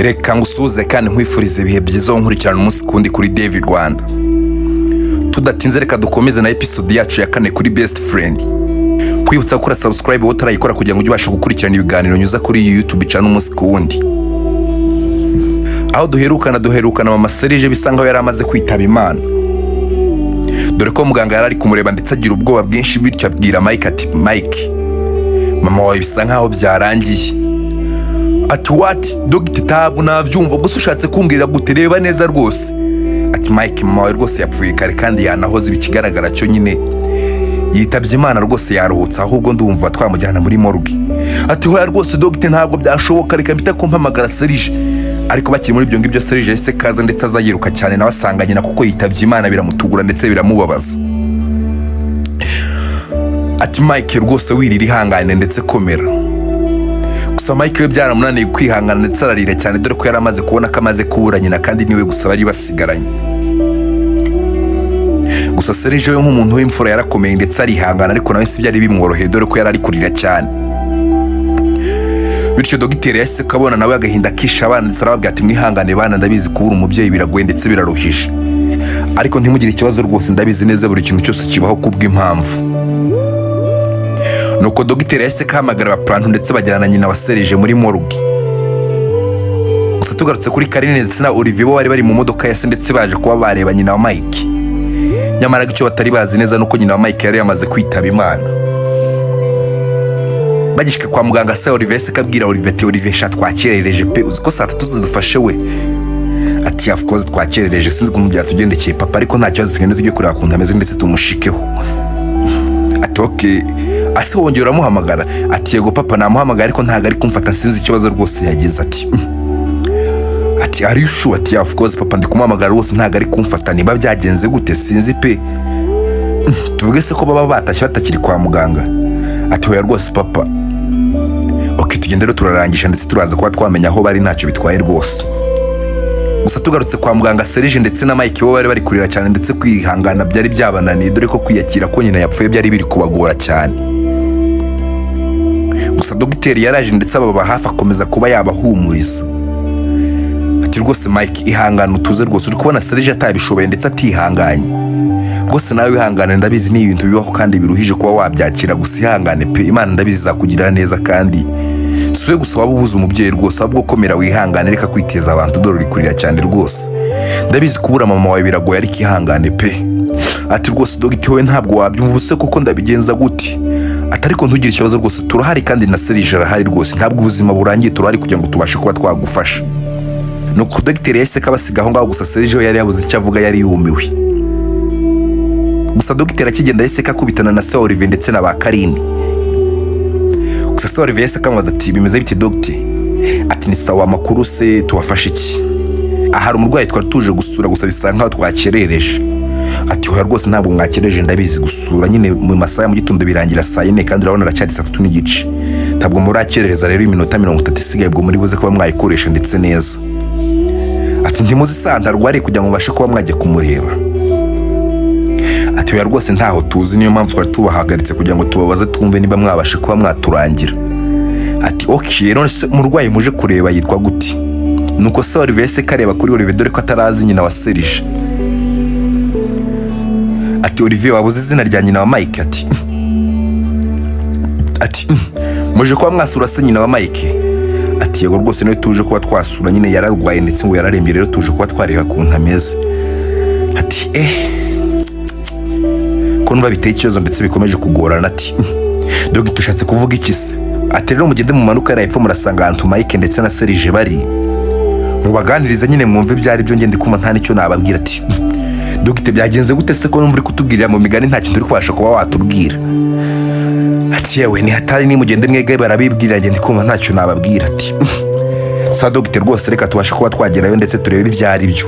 Reka ngusuhuze kandi nkwifurize ibihe byiza wo nkurikirana umunsi kundi kuri David Rwanda. Tudatinze, reka dukomeze na episode yacu ya kane kuri Best Friend. Kwibutsa gukora subscribe wowe utarayikora, kugira ngo ujye ubasha gukurikirana ibiganiro nyuza kuri iyi YouTube channel umunsi ku wundi. Aho duherukana mama Serge bisa nkaho yari amaze kwitaba Imana, dore ko muganga yari ari kumureba ndetse agira ubwoba bwinshi, bityo abwira Mike ati: "Mike, mama wawe bisa nkaho byarangiye." Ati: "What, dogite? Ntabwo nabyumva gusa, ushatse kumbwira gute? Reba neza rwose." Ati: "Mike, mama wawe rwose yapfuye kare kandi yanahoze. Ikigaragara cyo nyine yitabye Imana rwose, yaruhutse. Ahubwo ndumva twamujyana muri morgue." Ati: "Hoya rwose dogite, ntabwo byashoboka, reka mpita kumpamagara Serge." Ariko bakiri muri ibyo ngibyo, Serge yahise kaza ndetse aza yiruka cyane, nawe asanga nyina kuko yitabye Imana, biramutugura ndetse biramubabaza. Ati: "Mike rwose, wirira, ihangane ndetse komera." Gusa Mike we byaramunaniye kwihangana ndetse ararira cyane, dore ko yari amaze kubona ko amaze kubura nyina kandi niwe gusa bari basigaranye. Gusa Serge we nk'umuntu w'imfura yarakomeye ndetse arihangana, ariko nawe si byari bimworoheye, dore ko yari ari kurira cyane. Bityo dogiteri yahise kabona nawe agahinda kisha abana, ndetse arababwira ati: "Mwihangane bana, ndabizi kubura umubyeyi biragoye ndetse biraruhije, ariko ntimugire ikibazo rwose, ndabizi neza buri kintu cyose kibaho kubw'impamvu." Nuko dogiteri yahise kahamagara abapurantu ndetse bajyana na nyina wa Serge muri morgue. Gusa tugarutse kuri Karine ndetse na Olivier, bo bari bari mu modoka ya se ndetse baje kuba bareba nyina wa Mike. Nyamara icyo batari bazi neza nuko nyina wa Mike yari yamaze kwitaba Imana. Bagishika kwa muganga, se Olivier yahise kabwira Olivier ati: "Olivier sha, twakerereje pe, uzi ko saa 3 zidufashe we?" Ati: "Of course twakerereje, sinzi ukuntu byatugendekeye papa, ariko nta kibazo, tugende tujye kureba ukuntu ameze ndetse tumushikeho." Ati: "Okay, ase wongera uramuhamagara?" Ati: "Yego papa, namuhamagara ariko ntabwo ari kumfata, sinzi ikibazo rwose yagize." Ati: "Are you sure?" Ati: "Of course papa, ndi kumuhamagara rwose ntabwo ari kumfata, niba byagenze gute sinzi pe." "Tuvuge se ko baba batashye batakiri kwa muganga?" Ati: "Hoya rwose papa." "Okay, tugende rero, turarangisha ndetse turaza kuba twamenya aho bari, ntacyo bitwaye rwose." Gusa tugarutse kwa muganga, Serge ndetse na Mike bo bari bari kurira cyane ndetse kwihangana byari byabananiye, dore ko kwiyakira ko nyina yapfuye byari biri kubagora cyane. Gusa dogiteri yaraje ndetse ababa hafi, akomeza kuba yabahumuriza ati: "Rwose Mike, ihangane utuze rwose, uri kubona Serge atabishoboye ndetse atihanganye rwose, nawe wihangane, ndabizi ni ibintu bibaho kandi biruhije kuba wabyakira, gusa ihangane pe, Imana ndabizi izakugirira neza, kandi si we gusa waba ubuze umubyeyi rwose, ahubwo komera wihangane, reka kwiteza abantu, dore uri kurira cyane rwose, ndabizi kubura mama wawe biragoye, ariko ihangane pe." Ati: "Rwose dogiti, wowe ntabwo wabyumva, ubuse kuko ndabigenza gute?" Ati: "Ariko ntugire ikibazo rwose, turahari kandi na Serge arahari rwose, ntabwo ubuzima burangiye, turahari kugira ngo tubashe kuba twagufasha." Nuko dogiteri yahise kabasiga aho ngaho. Gusa Serge we yari yabuze icyo avuga, yari yumiwe. Gusa dogiteri akigenda yahise kakubitana na se Olivier ndetse na ba Karine. Gusa se Olivier yahise kamubaza ati: "Bimeze bite, dogiteri?" Ati: "Ni sawa, amakuru se tubafashe iki? Ahari umurwayi twari tuje gusura, gusa bisa nkaho twakerereje." Ati: "Hoya rwose, ntabwo mwakereje, ndabizi gusura nyine mu masaha ya mu gitondo birangira saa 4, kandi urabona aracyari saa 3:30, ntabwo murakerereza. Rero iminota 30 isigaye ubwo muri buze kuba mwayikoresha ndetse neza." Ati: "Ntimuzi isaha ntarwariye kugira ngo mubashe kuba mwajya kumureba?" Ati: "Oya rwose, ntaho tuzi, niyo mpamvu twari tubahagaritse kugira ngo tubabaze twumve niba mwabashe kuba mwaturangira." Ati: "Okay, none se umurwayi muje kureba yitwa gute?" Nuko se Olivier se kareba kuri Olivier, dore ko atarazi nyina wa Serge. Ati: "Olivier, wabuze izina rya nyina wa Mike?" Ati: "Muje kuba mwasura se nyina wa Mike?" Ati: "Yego rwose, niwe tuje kuba twasura nyine, yararwaye ndetse ngo yararembye, rero tuje kuba twareba ukuntu ameze." Ati: "Eh, ko numva biteye ikibazo ndetse bikomeje kugorana." Ati: "Dogita, ushatse kuvuga iki se?" Ati: "Rero mugende mumanuka hariya hepfo, murasanga ahantu Mike ndetse na Serge bari, mubaganirize nyine mwumve ibyo ari byo, ngende kumva nta n'icyo nababwira." Ati: "Dogite, byagenze gute se ko numva uri kutubwirira mu migani, nta kintu uri kubasha kuba watubwira?" Ati: "Yewe, ni hatari, nimugende mwege barabibwira, ngende kumva ntacyo nababwira." Ati: "Sa dogite rwose, reka tubashe kuba twagerayo ndetse turebe ibyo ari byo."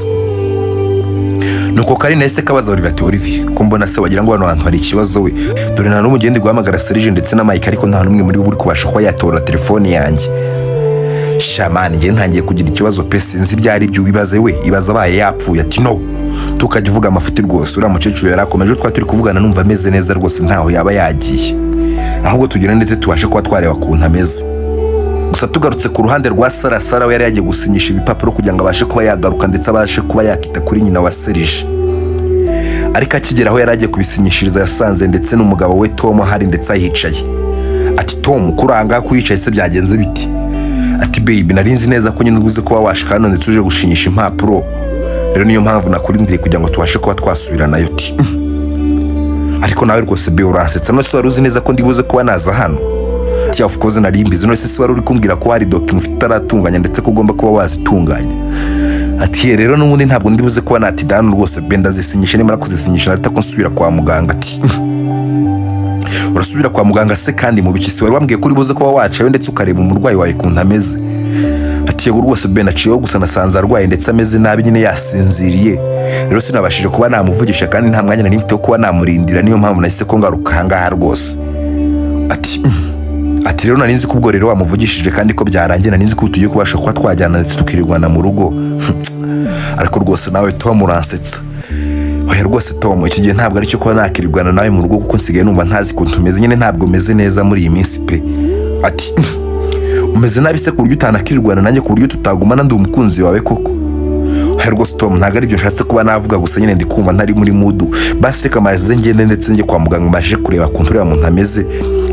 Nuko Karine yahise kabaza Olivier ati: "Olivier, ko mbona se wagira ngo hano hantu hari ikibazo we? Dore nta n'umwe ugenda guhamagara Serge ndetse na Mike, ariko nta n'umwe muri bo uri kubasha kuba yatora telefone yanjye. Shamani, njye ntangiye kugira ikibazo pe, sinzi ibyo ari byo. Ibaze we, ibaze abaye yapfuye." Ati: "No, tukajya uvuga amafuti rwose, uriya mukecuru yari akomeje, twari turi kuvugana numva ameze neza rwose, ntaho yaba yagiye, ahubwo tugenda ndetse tubashe kuba twareba ukuntu ameze." Gusa tugarutse ku ruhande rwa Sara, Sara we yari yagiye gusinyisha ibipapuro kugira ngo abashe kuba yagaruka ndetse abashe kuba yakita kuri nyina wa Serije. Ariko akigera aho yari agiye kubisinyishiriza, yasanze ndetse n'umugabo we Tom ahari ndetse ahicaye. Ati: "Tom, kuri aha ngaha kuhicaye se byagenze biti?" Ati: "Baby, nari nzi neza ko nyine ubuze kuba washika hano ndetse uje gushinyisha impapuro, rero niyo mpamvu nakurindiriye kugira ngo tubashe kuba twasubiranayo." Ati: "Ariko nawe rwose be, uransetsa. None se wari uzi neza ko ndibuze kuba naza hano?" Ati: "Of course nari mbizi. None se si wari uri kumbwira ko hari document ufite utaratunganya ndetse ko ugomba kuba wazitunganya?" Ati: "Ye, rero n'ubundi ntabwo ndibuze kuba natida hano rwose be, ndazisinyisha, nimara kuzisinyisha narita ko nsubira kwa muganga." Ati: "Urasubira kwa muganga se kandi mu biki? Si wari wambwiye ko uri buze kuba wacayo ndetse ukareba umurwayi wawe ukuntu ameze?" Ati: "Yego rwose be, naciyeho, gusa nasanze arwaye ndetse ameze nabi nyine, yasinziriye, rero sinabashije kuba namuvugisha kandi nta mwanya nari mfite wo kuba namurindira, niyo mpamvu nahise ko ngaruka ahangaha rwose." Ati ati "Rero nari nzi ko ubwo rero wamuvugishije kandi ko byarangiye, nari nzi ko tugiye kubasha kuba twajyana ndetse tukirirwana mu rugo. Ariko rwose nawe Tom, uransetsa. Oya rwose Tom, iki gihe ntabwo aricyo kuba nakirirwana nawe mu rugo, kuko nsigaye numva ntazi ukuntu tumeze nyine, ntabwo meze neza muri iyi minsi pe." Ati: "Umeze nabi se ku buryo utanakirirwana nanjye, ku buryo tutagumana ndi umukunzi wawe koko?" "Oya rwose Tom, ntabwo aribyo nshatse kuba navuga, gusa nyine ndi kumva ntari muri mood. Basi reka maze ngende ndetse njye kwa muganga, mbashe kureba ukuntu uriya muntu ameze.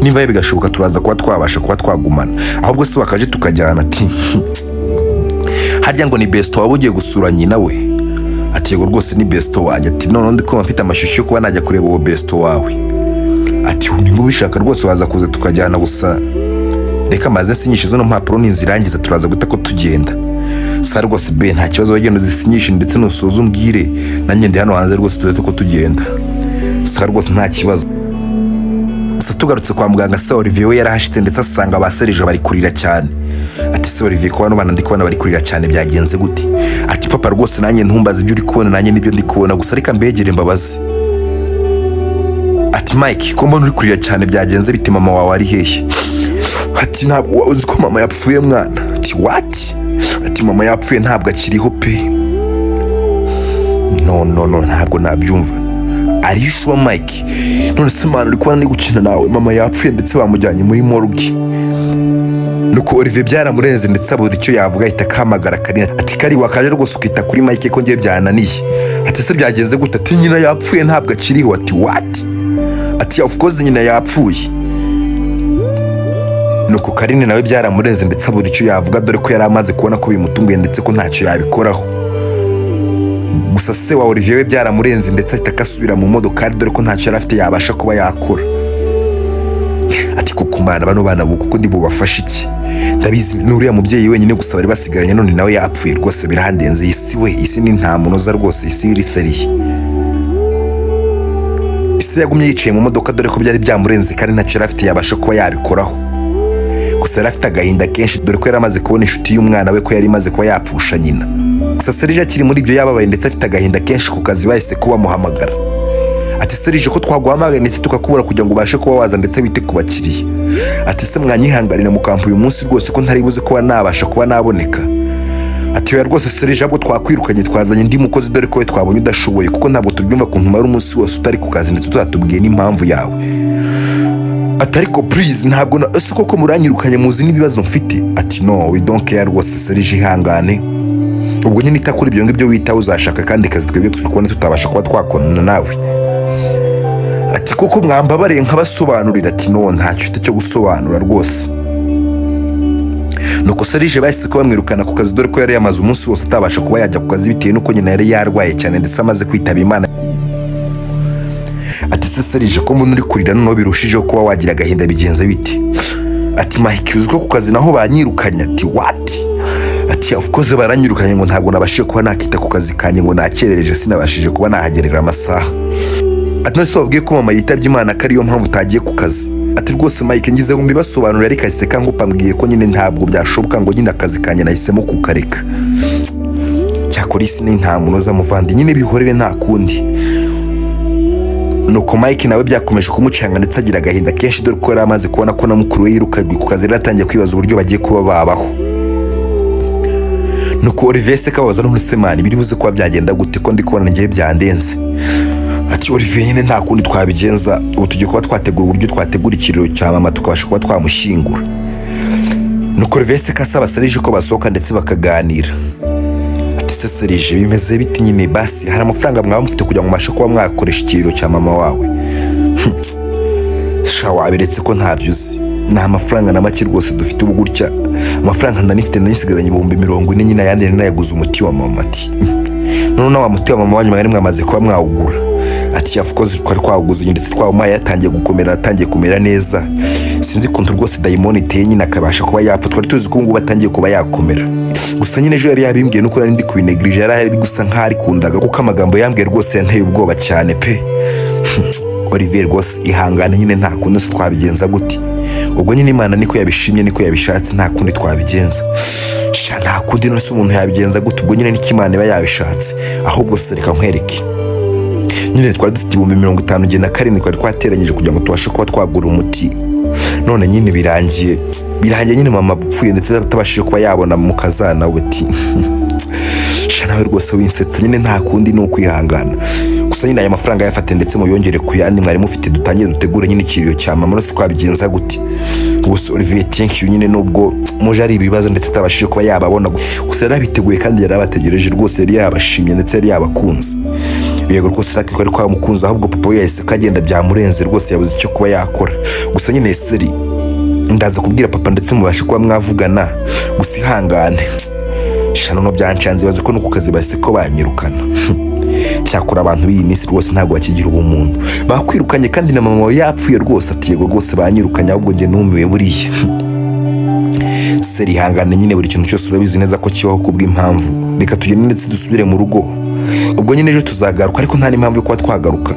Niba bigashoboka turaza kuba twabasha kuba twagumana. Ahubwo se wakaje tukajyana?" Ati: "Harya ngo ni besto waba ugiye gusura nyina we?" Ati: "Yego rwose, ni besto wanjye." Ati: "Noneho ndi kumva mfite amashyushyu yo kuba najya kureba uwo besto wawe." Ati: "Niba ubishaka rwose waza kuza tukajyana, gusa reka maze nsinyishe zino mpapuro, ninzirangiza turaza guhita ko tugenda." "Sa rwose be, nta kibazo, wagenda uzisinyishe ndetse nusoza umbwire, nanjye ndi hano hanze rwose, turebe ko tugenda." "Sa rwose, nta kibazo." Gusa tugarutse kwa muganga, se Olivier we yarahashitse ndetse asanga ba Serge bari kurira cyane. Ati: "Se Olivier, ko bano bana ndi kubona bari kurira cyane, byagenze gute?" Ati: "Papa, rwose nanjye ntumbaze, ibyo uri kubona nanjye nibyo ndi kubona, gusa reka mbegere mbabaze." Ati: "Mike, ko mbona uri kurira cyane, byagenze bite? Mama wawe ari hehe?" Ati: "Ntabwo uzi ko mama yapfuye, mwana?" Ati: "What?" Ati: "Mama yapfuye, ntabwo akiriho pe." "No, no, no, ntabwo nabyumva. Are you sure, Mike? None se mwana, uri kubona ndi gukina nawe? Mama yapfuye ndetse bamujyanye muri morgue." Nuko Olivier byaramurenze ndetse abura icyo yavuga, ahita akamagara Karina. Ati: "Kari, wakaje rwose ukita kuri Mike ko ngiye byananiye." Ati: "Se byagenze gute?" Ati: "Nyina yapfuye, ntabwo akiriho." Ati: "What?" Ati: "Of course, nyina yapfuye." Nuko Karine nawe byaramurenze ndetse abura icyo yavuga, dore ko yari amaze kubona ko bimutunguye ndetse ko ntacyo yabikoraho. Gusa se wa Olivier we byaramurenze ndetse ahita akasubira mu modokari, dore ko ntacyo yari afite yabasha kuba yakora. Ati: "Kuko mana, bano bana buku kuko ndi bubafashe iki? Ndabizi ni uriya mubyeyi wenyine gusa bari basigaranye, none nawe yapfuye. Rwose birandenze. Isi we, isi ni nta munoza rwose, isi iri sérieux." Isi yagumye yicaye mu modoka, dore ko byari byamurenze kandi ntacyo yari afite yabasha kuba yabikoraho. Gusa yari afite agahinda kenshi, dore ko yari amaze kubona inshuti y'umwana we ko yari imaze kuba yapfusha nyina. Gusa Serge akiri muri ibyo yababaye ndetse afite agahinda kenshi, ku kazi bahise kuba bamuhamagara. Ati: "Serge, ko twaguhamagaye ndetse tukakubura kugira ngo ubashe kuba waza ndetse wite ku bakiriya?" Ati: "Se mwanyihanganira mukampa uyu munsi rwose, ko ntari buze kuba nabasha kuba naboneka?" Ati: "Oya rwose Serge, ahubwo twakwirukanye, twazanye undi mukozi, dore ko we twabonye udashoboye, kuko ntabwo tubyumva ukuntu umara umunsi wose utari ku kazi ndetse utatubwiye n'impamvu yawe." Ati: "Ariko please, ntabwo na ese koko muranyirukanye muzi n'ibibazo mfite?" Ati: "No, we don't care rwose Serge, ihangane. Ubwo nyine ita kuri ibyo ngibyo witaho, uzashaka kandi kazi, twebwe turi kubona tutabasha kuba twakorana nawe." Ati: "Koko mwambabariye nkabasobanurira?" Ati: "No, ntacyo ufite cyo gusobanura rwose." Nuko Serge bahise ko bamwirukana ku kazi, dore ko yari yamaze umunsi wose atabasha kuba yajya ku kazi bitewe n'uko nyina yari yarwaye cyane ndetse amaze kwitaba Imana. Ati: "Se Serge, ko mbona uri kurira noneho birushijeho kuba wagira agahinda, bigenze bite?" Ati: "Mike, uzi ko ku kazi naho banyirukanye?" Ati: "What?" Ati: "Of course, baranyirukanye ngo ntabwo nabashije kuba nakita ku kazi kanjye, ngo nakerereje, sinabashije kuba nahagerera amasaha." Ati: "None se wabwiye ko mama yitabye Imana ko ariyo mpamvu utagiye ku kazi?" Ati: "Rwose Mike, ngize ngo mbibasobanurire, ariko ahise kangupa, mbwiye ko nyine ntabwo byashoboka, ngo nyine akazi kanjye nahisemo kukareka. Cyakora isi ni nta munoza muvandi, nyine bihorere, nta kundi." Nuko Mike nawe byakomeje kumucanga ndetse agira agahinda kenshi, dore ko yari amaze kubona ko na mukuru we yirukanywe ku kazi, rero atangiye kwibaza uburyo bagiye kuba babaho. Nuko Olivier se kababaza: "None se man, biri buze kuba byagenda gute, ko ndi kubona ngiye byandenze?" Ati: "Olivier, nyine nta kundi twabigenza, ubu tugiye kuba twategura uburyo twategura ikiriro cya mama, tukabasha kuba twamushyingura." Nuko Olivier se asaba Serge ko basohoka ndetse bakaganira. Ati: "Se Serge, bimeze biti nyine? Basi hari amafaranga mwaba mufite kugira ngo mubashe kuba mwakoresha ikiriro cya mama wawe?" "Sha, wabiretse ko ntabyo uzi, nta mafaranga na make rwose dufite ubu gutya. Amafaranga ndanifite, nisigaranye 40,000 nyine, ayandi nari nayaguze umuti wa mama." Ati: "None wa muti wa mama wanyu mwari mwamaze kuba mwawugura?" Ati: "Of course, twari twawuguze ndetse twawumuhaye, yatangiye gukomera, yatangiye kumera neza. Sinzi ukuntu rwose dayimoni iteye nyine akabasha kuba yapfa. Twari tuzi ko ubu ngubu atangiye kuba yakomera. Gusa nyine ejo yari yabimbwiye, nuko nari ndi kubinegirije, yari ari gusa nkaho ari kundaga, kuko amagambo yambwiye rwose yanteye ubwoba cyane pe." "Olivier, rwose ihangane nyine, nta kundi se twabigenza gute? Ubwo nyine Imana niko yabishimye, niko yabishatse, nta kundi twabigenza sha, nta kundi. None se umuntu yabigenza gute? Ubwo nyine niko Imana iba yabishatse. Ahubwo se reka nkwereke nyine, twari dufite 50,000, njye na karindwi twari twateranyije kugira ngo tubashe kuba twagura umuti. None nyine birangiye nyine mama apfuye ndetse atabashije kuba yabona mu kazana we." Ati: "Sha, nawe rwose winsetsa nyine, nta kundi ni ukwihangana. Gusa nyine aya mafaranga yafate ndetse muyongere ku yandi mwari mufite, dutangire dutegure nyine ikiriyo cya mama. None se twabigenza gute?" Gusa Olivier, thank you nyine, nubwo muje ari ibibazo ndetse atabashije kuba yababona, gusa yarabiteguye kandi yarabategereje rwose, yari yabashimye ndetse yari yabakunze. Yego rwose, natwe twari twamukunze, ahubwo papa we yahise ko agenda byamurenze rwose, yabuze icyo kuba yakora. Gusa nyine seri, ndaza kubwira papa ndetse mubashe kuba mwavugana. Gusa ihangane sha, noneho byancanze, bazi ko no ku kazi bahise ko banyirukana. Cyakora abantu b'iyi minsi rwose ntabwo bakigira ubumuntu, bakwirukanye kandi na mama wawe yapfuye rwose." Ati: "Yego rwose, banyirukanye, ahubwo njye numiwe buriya." "Seri, ihangane nyine, buri kintu cyose urabizi neza ko kibaho kubw'impamvu. Reka tugende ndetse dusubire mu rugo, ubwo nyine ejo tuzagaruka, ariko nta n'impamvu yo kuba twagaruka.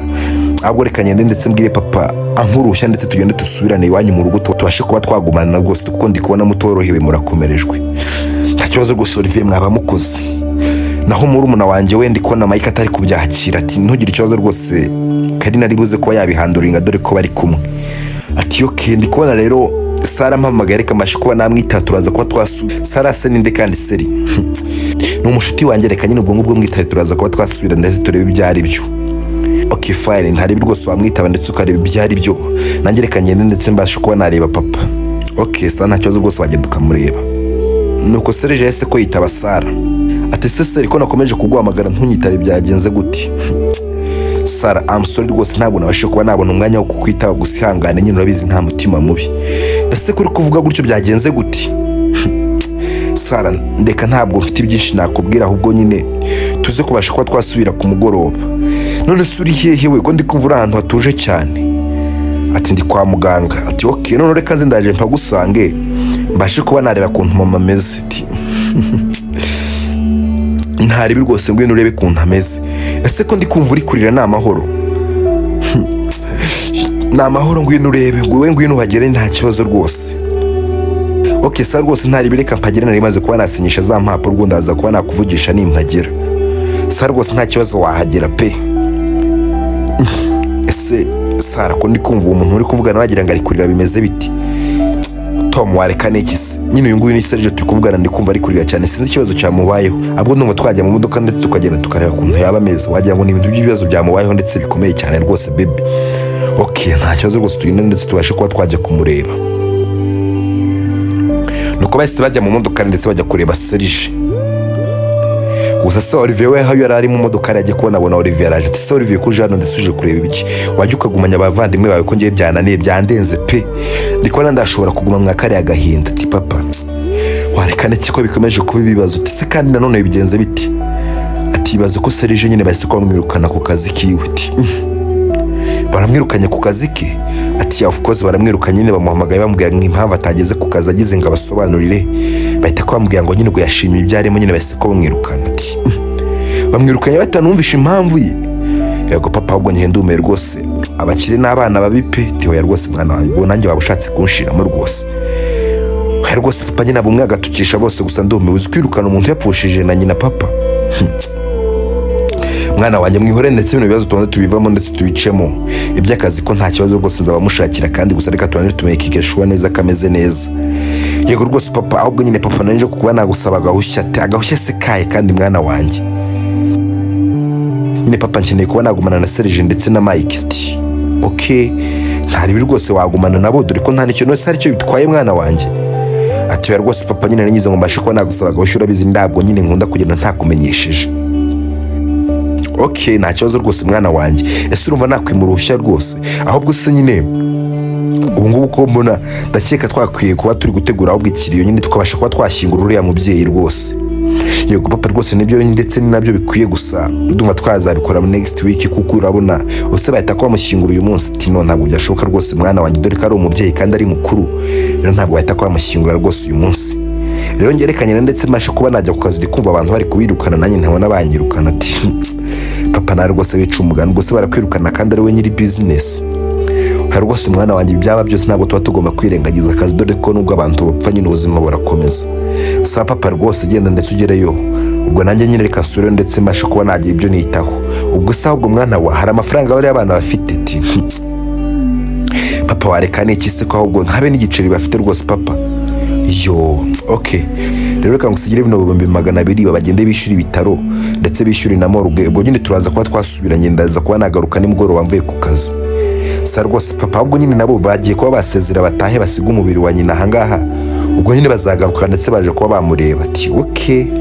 Ahubwo reka ngende ndetse mbwire papa ankurushya, ndetse tugende dusubirane iwanyu mu rugo, tubashe kuba twagumana rwose, kuko ndi kubona mutorohewe, murakomerejwe." "Nta kibazo rwose Olivier, mwaba mukoze. Naho murumuna wanjye we, ndi kubona Mike atari kubyakira." Ati: "Ntugire ikibazo rwose, Karina ari buze kuba yabihanduringa dore ko bari kumwe." Ati: "Okay, ndi kubona rero Sara mpamagaye, reka mbashe kuba namwita, turaza kuba twasubira." "Sara se ninde kandi?" "Seri, ni umushuti wanjye. Reka nyine ubwo ngubwo mwitaye, turaza kuba twasubira ndetse turebe ibyo ari byo." "Okay, fine, ntarebe rwose, wamwitaba ndetse ukareba ibyo ari byo. Nanjye reka ngende ndetse mbashe kuba nareba papa." "Okay, sa nta kibazo rwose, wagenda ukamureba." Nuko Serge yahise ko yitaba Sara. Ati: "Se Seri, ko nakomeje kuguhamagara ntunyitabe, byagenze gute?" "Sara, I'm sorry rwose, ntabwo nabashije kuba nabona umwanya wo kukwitaba. Gusa ihangane nyine, urabizi nta mutima mubi." "Ese kuri kuvuga gutyo, byagenze gute?" "Sara, ndeka, ntabwo mfite byinshi nakubwira, ahubwo nyine tuze kubasha kuba twasubira ku mugoroba. None se uri hehe we, ko ndi kumva uri ahantu hatuje cyane?" Ati: "Ndi kwa muganga." Ati: "Okay, none reka nze, ndaje mpagusange, mbashe kuba nareba ukuntu mama ameze." Ati: "Ntaribi rwose, ngwino urebe ukuntu ameze. Ese ko ndi kumva uri kurira, ni amahoro?" "Ni amahoro, ngwino urebe ngo wowe, ngwino uhagere, nta kibazo rwose." "Okay, sa rwose ntaribi, reka mpagere, nari maze kuba nasinyisha za mpapuro, ubwo ndaza kuba nakuvugisha nimpagera." "Sa rwose nta kibazo, wahagera pe. Ese Sara, ko ndi kumva uwo muntu uri kuvugana wagira ngo ari kurira, bimeze biti?" "Tom, wareka n'iki se nyine? Uyu nguyu ni Serge turi kuvugana, ndi kumva ari kurira cyane, sinzi ikibazo cyamubayeho. Ahubwo ndumva twajya mu modoka ndetse tukagenda tukareba ukuntu yaba ameze, wagira ngo ni ibintu by'ibibazo byamubayeho ndetse bikomeye cyane rwose baby." "Okay, nta kibazo rwose, tugende ndetse tubashe kuba twajya kumureba." Nuko bahise bajya mu modoka ndetse bajya kureba Serge. Gusa se Olivier we aho yari ari mu modoka yari agiye kubona, abona Olivier araje. Ati: "Se Olivier, ko uje hano ndetse uje kureba ibiki? Wajya ukagumanya abavandimwe bawe, ko ngiye byananiye, byandenze pe, ndi kubona ndashobora kuguma mwa kariya gahinda." Ati: "Papa, wareka n'iki ko bikomeje kuba ibibazo?" Ati: "Se kandi nanone bigenze biti?" Ati: "Ibaze ko Serge nyine bahise ko bamwirukana ku kazi kiwe." Ati: "Baramwirukanye ku kazi ke?" Ati: "Of course, baramwirukanye nyine. Bamuhamagaye bamubwira ngo impamvu atageze ku kazi, agize ngo abasobanurire, bahita ko bamubwira ngo nyine ngo yashimye ibyo arimo, nyine bahise ko bamwirukana." Ati: "Bamwirukanye batanumvishe impamvu ye?" "Yego papa, ahubwo njye ndumiwe rwose, abakire n'abana babi pe." "Tihoya rwose mwana wanjye, ubwo nanjye waba ushatse kunshiramo rwose." "Oya rwose papa, nyine bumwe agatukisha bose, gusa ndumiwe. Uzi kwirukana umuntu yapfushije na nyina papa?" "Mwana wanjye, mwihore ndetse bino bibazo tubanze tubivamo ndetse tubicemo. Iby'akazi ko nta kibazo rwose, nzabamushakira kandi. Gusa reka tubanze tumenye sure neza ko ameze neza." "Yego rwose papa, ahubwo nyine papa nanjye kuba nagusaba agahushya." Ati: "Agahushya se kaye kandi mwana wanjye?" "Nyine papa, nkeneye kuba nagumana na Serge ndetse na Mike." Ati: "Okay, ntaribi rwose, wagumana nabo, dore ko nta n'ikintu wese hari icyo bitwaye mwana wanjye." Ati: "Oya rwose papa, nyine nanyuze ngo mbashe kuba nagusaba agahushya, urabizi ntabwo nyine nkunda kugenda ntakumenyesheje." "Ok, nta kibazo rwose mwana wanjye. Ese urumva nakwima uruhushya rwose? Ahubwo se nyine ubu ngubu ko mbona ndakeka twakwiye kuba turi gutegura ahubwo ikiriyo nyine, tukabasha kuba twashyingura uriya mubyeyi rwose." "Yego papa, rwose nibyo, ndetse ni nabyo bikwiye, gusa ndumva twazabikora next week, kuko urabona use bahita ko bamushyingura uyu munsi." Ati: "No, ntabwo byashoboka rwose mwana wanjye, dore ko ari umubyeyi kandi ari mukuru, rero ntabwo bahita ko bamushyingura rwose uyu munsi. Rero ngerekanye ndetse mbashe kuba najya ku kazi, ndi kumva abantu bari kubirukana, nanjye ntabona banyirukana." Ati: "Papa, nawe rwose bica umugani, ubwo barakwirukana kandi ari we nyiri business?" Hari rwose mwana wanjye, ibyaba byose ntabwo tuba tugomba kwirengagiza akazi, dore ko nubwo abantu bapfa nyine ubuzima burakomeza. Sa papa rwose, genda ndetse ugereyo, ubwo nanjye nyine reka nsubire ndetse mbashe kuba nagira ibyo nitaho. Ubwo se ahubwo mwana wa, hari amafaranga bariya abana bafite? Ati: "Papa, wareka n'iki se, ko ahubwo ntabe n'igiceri bafite rwose papa." "Yo, ok, rero reka ngusigire bino 200,000, bagende bishyura ibitaro ndetse bishyure na morgue, ubwo nyine turaza kuba twasubiranye, ndaza kuba nagaruka nimugoroba mvuye ku kazi." "Sa rwose papa, ahubwo nyine nabo bagiye kuba basezera batahe, basiga umubiri wa nyina ahangaha, ubwo nyine bazagaruka ndetse baje kuba bamureba." Ati: "Ok,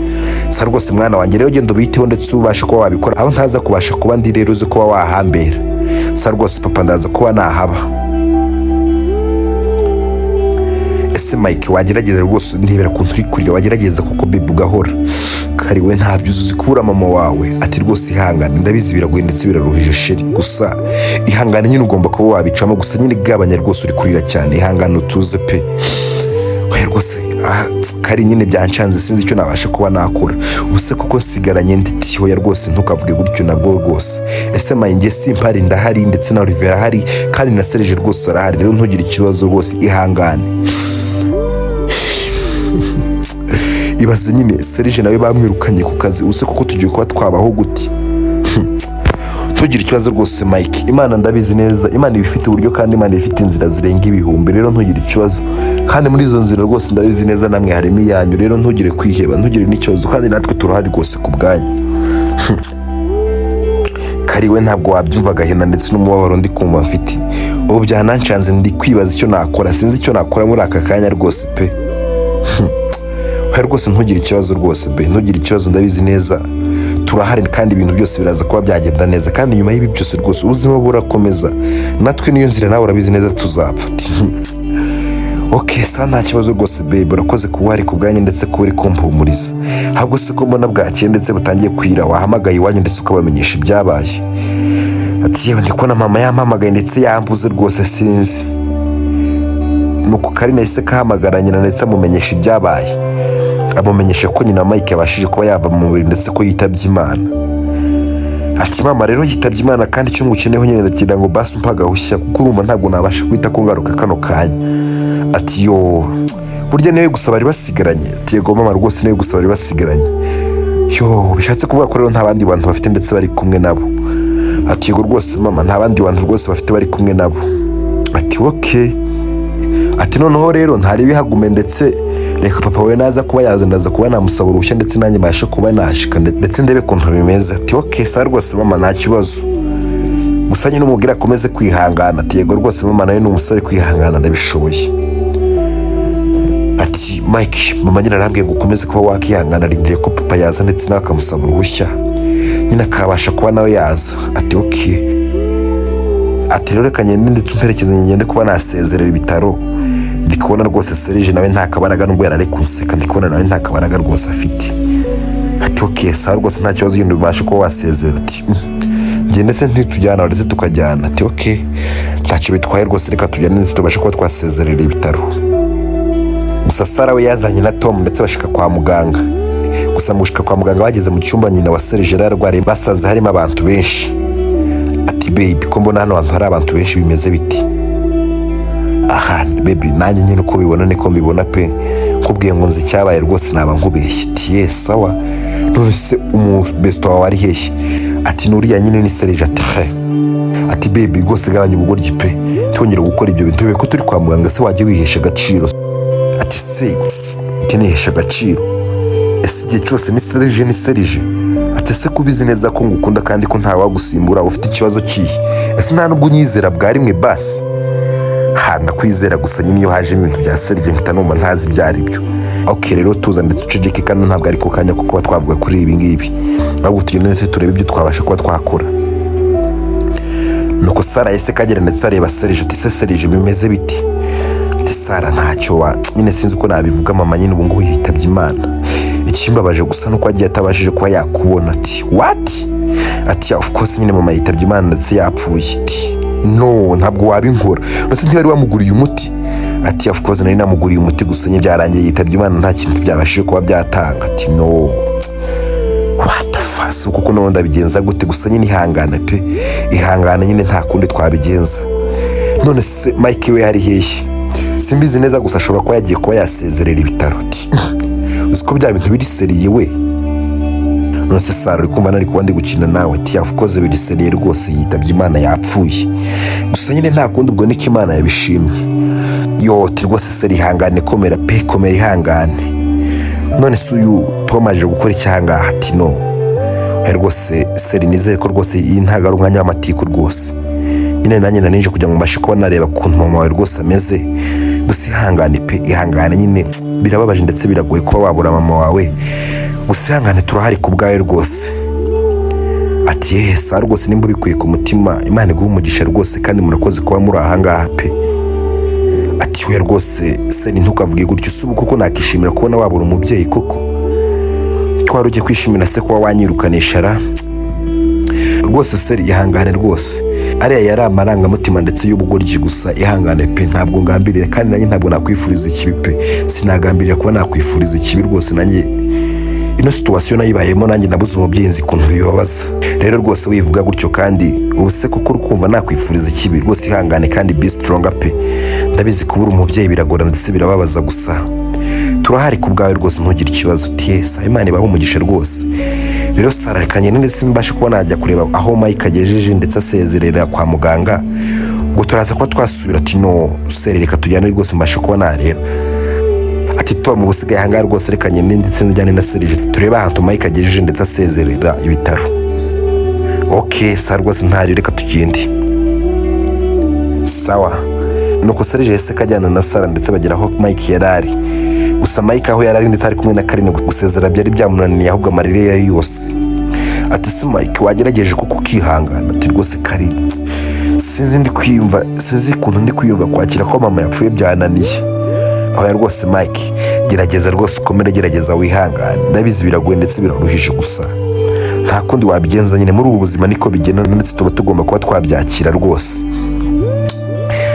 sa rwose mwana wanjye, rero genda ubiteho ndetse ubashe kuba wabikora aho ntaza kubasha kuba ndi, rero uzi kuba wahambera." "Sa rwose papa, ndaza kuba nahaba." "Ese Mike, wagerageza rwose ntibera ukuntu uri kurira, wagerageza kuko baby ugahora kari we, ntabyo uzi kubura mama wawe." Ati: "Rwose ihangane, ndabizi biragoye ndetse biraruhije chéri, gusa ihangane nyine ugomba kuba wabicamo, gusa nyine gabanya rwose, uri kurira cyane, ihangane utuze pe." "Oya rwose, kari nyine byancanze, sinzi icyo nabasha kuba nakora, ubu se kuko nsigaranye ndi?" "Hoya rwose, ntukavuge gutyo nabwo rwose. Ese mayinge simpari? Ndahari, ndetse na Olivier arahari, kandi na Serge rwose arahari, rero ntugire ikibazo rwose, ihangane." Ibaze nyine Serge nawe bamwirukanye ku kazi, use kuko tugiye kuba twabaho gute? "Ntugire ikibazo rwose Mike, Imana ndabizi neza, Imana iba ifite uburyo kandi Imana iba ifite inzira zirenga ibihumbi, rero ntugire ikibazo, kandi muri izo nzira rwose ndabizi neza namwe harimo iyanyu, rero ntugire kwiheba, ntugire n'ikibazo, kandi natwe turahari rwose ku bwanyu." Kariwe ntabwo wabyumva agahinda ndetse n'umubabaro ndi kumva mfite ubu, byanancanze, ndi kwibaza icyo nakora, sinzi icyo nakora muri aka kanya rwose pe. "Oya rwose, ntugire ikibazo rwose be, ntugire ikibazo, ndabizi neza turahari, kandi ibintu byose biraza kuba byagenda neza, kandi nyuma y'ibi byose rwose ubuzima burakomeza, natwe niyo nzira, nawe urabizi neza tuzapfa." Ati: "Ok, sa nta kibazo rwose babe, urakoze kuba uhari ku bwanyu ndetse kuba uri kumpumuriza. Ahubwo se ko mbona bwakeye ndetse butangiye kwira, wahamagaye iwanyu ndetse ukabamenyesha ibyabaye?" Ati: "Yewe, ndi kubona mama yampamagaye ndetse yambuze rwose, sinzi." Nuko Karine yahise kahamagara nyina ndetse amumenyesha ibyabaye, amumenyesha ko nyina Mike yabashije kuba yava mu mubiri ndetse ko yitabye Imana. Ati: "Mama rero yitabye Imana, kandi icyo ngukeneyeho nyine ndagira ngo basi umpe agahushya, kuko urumva ntabwo nabasha guhita ko ngaruka kano kanya." Ati: "Yo, burya niwe gusa bari basigaranye?" Ati: "Yego mama, rwose niwe gusa bari basigaranye." "Yo, bishatse kuvuga ko rero nta bandi bantu bafite ndetse bari kumwe nabo?" Ati: "Yego rwose mama, nta bandi bantu rwose bafite bari kumwe nabo." Ati: "Ok." Ati: "Noneho rero ntari bihagume, ndetse reka papa we naza kuba yaza, ndaza kuba namusaba uruhushya ndetse nanjye mbashe kuba nashika ndetse ndebe ukuntu bimeze." Ati: "Ok, sa rwose mama, nta kibazo, gusa nyine umubwire akomeze kwihangana." Ati: "Yego rwose mama, nawe ni umusore, kwihangana ndabishoboye." Ati: "Mike, mama nyine arambwiye ngo ukomeze kuba wakihangana, arindiriye ko papa yaza ndetse nawe akamusaba uruhushya nyine akabasha kuba nawe yaza." Ati: "Ok." Ati: "Rero reka ngende ndetse umperekeze ngende kuba nasezerera ibitaro, ndi kubona rwose Serge nawe nta kabaraga, nubwo yari ari kunseka, ndi kubona nawe nta kabaraga rwose afite." Ati: "Ok, sawa rwose, nta kibazo, genda ubashe kuba wasezera." Ati: "Ngende se ntitujyana ndetse tukajyana?" Ati: "Ok, ntacyo bitwaye rwose, reka tujyane ndetse tubashe kuba twasezerera ibitaro." Gusa Sara we yazanye na Tom ndetse bashika kwa muganga. Gusa mu gushika kwa muganga, bageze mu cyumba nyina wa Serge yari arwariye, basaze harimo abantu benshi. Ati: "Baby, ko mbona hano hantu hari abantu benshi, bimeze biti?" "Aha baby, nanjye nyine uko ubibona niko mbibona pe, nkubwiye ngo nzi icyabaye rwose naba nkubeshye." Ati: "Yes, sawa, none se umubesto wawe ari hehe?" Ati: "Nuriya nyine ni Serge." Ati: "He." Ati: "Baby, rwose gabanya ubugoryi pe, ntwongere gukora ibyo bintu, ko turi kwa muganga se wajya wihesha agaciro." Ati: "Se iki nihesha agaciro? Ese igihe cyose ni Serge, ni Serge?" Ati: "Ese kubizi neza ko ngukunda kandi ko ntawagusimbura, ufite ikibazo kihe? Ese nta nubwo unyizera bwa rimwe basi?" Ha. Ha, ndakwizera, gusa nyine iyo hajemo ibintu bya Serge mpita numva ntazi ibyo ari byo. Ok, rero tuza ndetse uceceke. Kano ntabwo ari ko kanya ko kuba twavuga kuri ibi ngibi, ahubwo tugende ndetse turebe ibyo twabasha kuba twakora. Nuko Sara yahise kagera ndetse areba Serge, ati: "Se Serge, bimeze biti?" Ati: "Sara, ntacyo wa nyine, sinzi uko nabivuga. Mama nyine ubu ngubu yitabye Imana. Ikimbabaje gusa nuko agiye atabashije kuba yakubona." Ati: "What?" Ati: "Of course nyine, mama yitabye Imana ndetse yapfuye." Ati: "No, ntabwo wabinkora. Ndetse ntiwari wamuguriye umuti?" Ati: "Of course nari namuguriye umuti, gusa nyine byarangiye yitabye Imana, nta kintu byabashije kuba byatanga." Ati: "No, what the fuck, kuko none ndabigenza gute? Gusa nyine ihangane pe, ihangane nyine, nta kundi twabigenza. None se Mike we hari hehe?" "Simbizi neza, gusa ashobora kuba yagiye kuba yasezerera ibitaro." Ati: "Uzi ko bya bintu biri sérieux we? None se Sara, uri kumva nari kuba ndi gukina nawe?" Ati: "Of course biri sérieux rwose, yitabye Imana, yapfuye. Gusa nyine nta kundi, ubwo niko Imana yabishimye." Yo, ati: "Rwose seri, ihangane, komera pe, komera, ihangane. None se uyu Tom aje gukora icyangaha?" Ati: "No rwose seri, nizere ko rwose iyi ntabwo ari umwanya w'amatiku rwose. Nyine nanjye naninje kugira ngo mbashe kuba nareba ukuntu mama wawe rwose ameze. Gusa ihangane pe, ihangane nyine, birababaje ndetse biragoye kuba wabura mama wawe. Gusa ihangane, turahari ku bwawe rwose." Ati: "Yeee, sa rwose, nimba ubikuye ku mutima, Imana iguhe umugisha rwose, kandi murakoze kuba muri aha ngaha pe." Ati: "We rwose seri, ntukavuge gutyo. Si ubu kuko nakishimira kubona wabura umubyeyi koko? Twari ugiye kwishimira se kuba wanyirukanisha ra? Rwose seri, ihangane rwose, ariya yari amarangamutima ndetse y'ubugoryi. Gusa ihangane pe, ntabwo ngambiriye, kandi nanjye ntabwo nakwifuriza ikibi pe, sinagambirira kuba nakwifuriza ikibi rwose. Nanjye ino situation nayibayemo, nanjye nabuze umubyeyi, nzi ukuntu bibabaza. Rero rwose wivuga gutyo. Kandi ubu se kuko uri kumva nakwifuriza ikibi? Rwose ihangane kandi be stronger pe. Ndabizi, kubura umubyeyi biragora ndetse birababaza, gusa turahari ku bwawe rwose, ntugire ikibazo." Tiyesa, Imana ibahe umugisha rwose. Rero Sara, reka ngende ndetse mbashe kuba najya kureba aho Mike agejeje ndetse asezerera kwa muganga, ngo turaza kuba twasubira. Ati: "No sere, reka tujyane rwose mbashe kuba nareba." Ati: "Tom, ubusigaye ahangaha rwose, reka ngende ndetse njyane na Serge turebe ahantu Mike agejeje ndetse asezerera ibitaro." "Ok sa, rwose ntari, reka tugende." Sawa. Nuko Serge yahise kajyana na Sara ndetse bagera aho Mike yari ari. Gusa Mike aho yari ari ndetse ari kumwe na Karine, gusezera byari byamunaniye, ahubwo amarira yari yose. Ati: "Se Mike, wagerageje kuko ukihangana?" Ati: "Rwose Kari, sinzi ndi kwiyumva, sinzi ukuntu ndi kwiyumva, kwakira ko mama yapfuye byananiye." "Aho ya rwose Mike, gerageza rwose ukomere, gerageza wihangane. Ndabizi biragoye ndetse biraruhije, gusa nta kundi wabigenza nyine, muri ubu buzima niko bigenda, ndetse tuba tugomba kuba twabyakira rwose."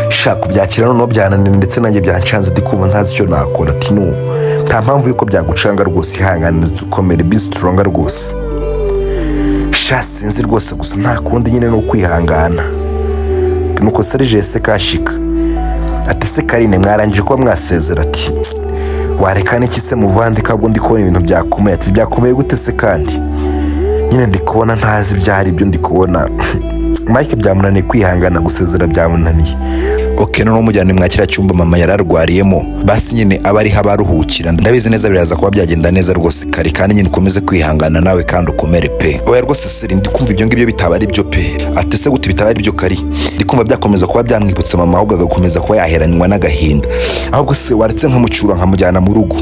"Shaka kubyakira noneho byananiye, ndetse nanjye byancanze, ndi kumva ntazi icyo nakora." Ati: "No, nta mpamvu y'uko byagucanga rwose, ihangane ndetse ukomere, be strong rwose." "Sha, sinzi rwose, gusa nta kundi nyine, ni ukwihangana." Nuko Serge yahise kashika, ati: "Se Karine, mwarangije kuba mwasezera?" Ati: "Wareka n'iki se muvandi, kabwo ndi kubona ibintu byakomeye." Ati: "Byakomeye gute se kandi?" "Nyine ndi kubona ntazi ibyo ari byo, ndi kubona Mike byamunaniye kwihangana, gusezera byamunaniye." Ok, noneho mujyane mwa kiriya cyumba mama yari arwariyemo, basi nyine aba ariho abaruhukira. Ndabizi neza biraza kuba byagenda neza rwose kare, kandi nyine ukomeze kwihangana nawe kandi ukomere pe. "Oya rwose seri, ndi kumva ibyo ngibyo bitaba ari byo pe." Ati: "Se gute bitaba ari byo kari?" "Ndi kumva byakomeza kuba byamwibutsa mama, ahubwo agakomeza kuba yaheranywa n'agahinda. Ahubwo se waretse nkamucyura nkamujyana mu rugo?"